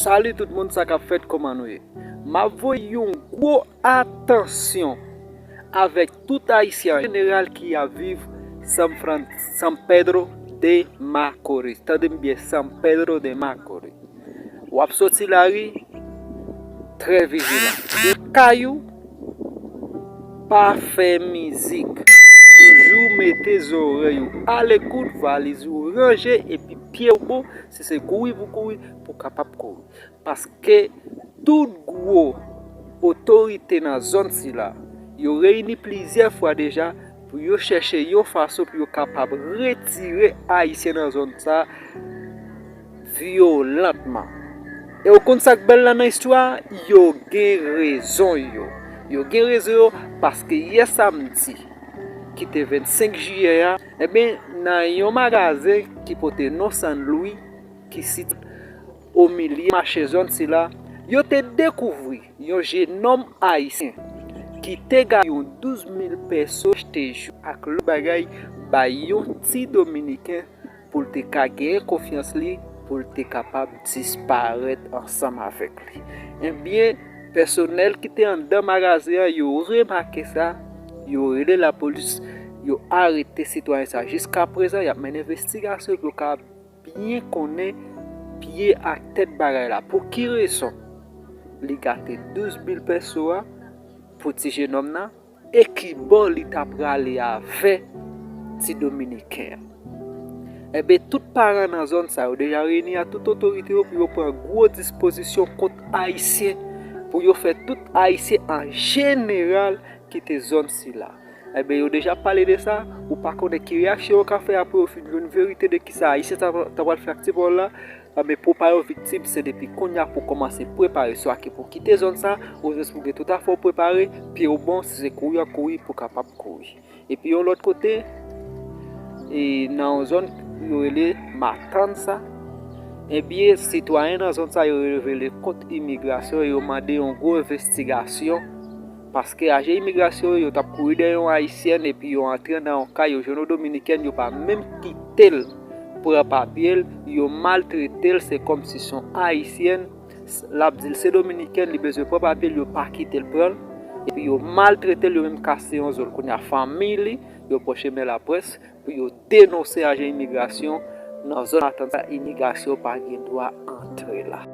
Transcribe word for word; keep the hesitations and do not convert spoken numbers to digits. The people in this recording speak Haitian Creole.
Salut tout moun, sa k ap fèt, kòman nou ye? M ap voye yon gwo atansyon avèk tout Ayisyen an jeneral ki ap viv San Fran-, San Pedro de Macorís. Tande m byen, San Pedro de Macorís. W ap soti lari, trè vijilan. Ou kay ou, pa fè mizik. Toujou mete zòrèy ou alekout, valiz ou ranje, epi pye w bon, si se kouri pou kouri, pou kapab kouri. Paske tout gwo otorite nan zòn sila, yo reyini plizyè fwa deja pou yo chèche yon fason pou yo kapab retire Ayisyen nan zòn sa vyolantman. E w konn sa k bèl la nan istwa a? Yo gen rezon yo. Yo gen rezon yo paske yè samdi, ki te vennsenk jiyè a, ebyen, nan yon magazen ki pote non San Louis, ki sitiye o milye mache zòn sila, yo te dekouvri yon jenòm ayisyen ki te gaye yon douz mil peso, achte jou ak lòt bagay bay yon ti dominiken pou l te ka genyen konfyans li, pou l te kapab disparèt ansanm avèk li. Ebyen, pèsonèl ki te anndan magazen an, yo remake sa, yo rele lapolis, yo arete sitwayen sa. Jiskaprezan, y ap mennen envestigasyon pou yo ka byen konnen pye ak tèt bagay la. Pou ki rezon li gate douz mil peso a pou ti jenòm nan? E ki bò li ta prale avè ti dominiken an? Enben, tout paran nan zòn sa yo deja reyini a tout otorite yo pou yo pran gwo dispozisyon kont Ayisyen, pou yo fè tout Ayisyen an jeneral kite zòn sila. Enben, yo deja pale de sa, ou pa konnen ki reyaksyon yo ka fè apre yo fin jwenn verite de kisa Ayisyen ta, ta pral fè ak ti pawòl la. Enben, pou pa yo viktim, se depi kounye a pou kòmanse prepare, swa ke pou kite zòn sa, oubyen pou gen tout afè w prepare, pye w bon, si se kouri w ap kouri, pou kapab kouri. Epi yon lòt kote, e nan yon zòn yo rele Matanza, ebyen, sitwayen nan zòn sa yo revele kont imigrasyon, yo mande yon gwo envestigasyon, paske ajan imigrasyon yo, yo t ap kouri dèyè yon ayisyèn, epi yo antre nan yon kay, yo jwenn yon dominikèn, yo pa menm kite l pran papye l, yo maltrete l, se kòmsi se yon ayisyèn, l ap di l se dominikèn, li bezwen pran papye l, yo pa kite l pran l, epi yo maltrete l, yo menm kase yon zo l. Kounye a, fanmi li, yo pran chemen laprès pou yo denonse ajan imigrasyon nan zòn Matanza, imigrasyon pa gen dwa antre la.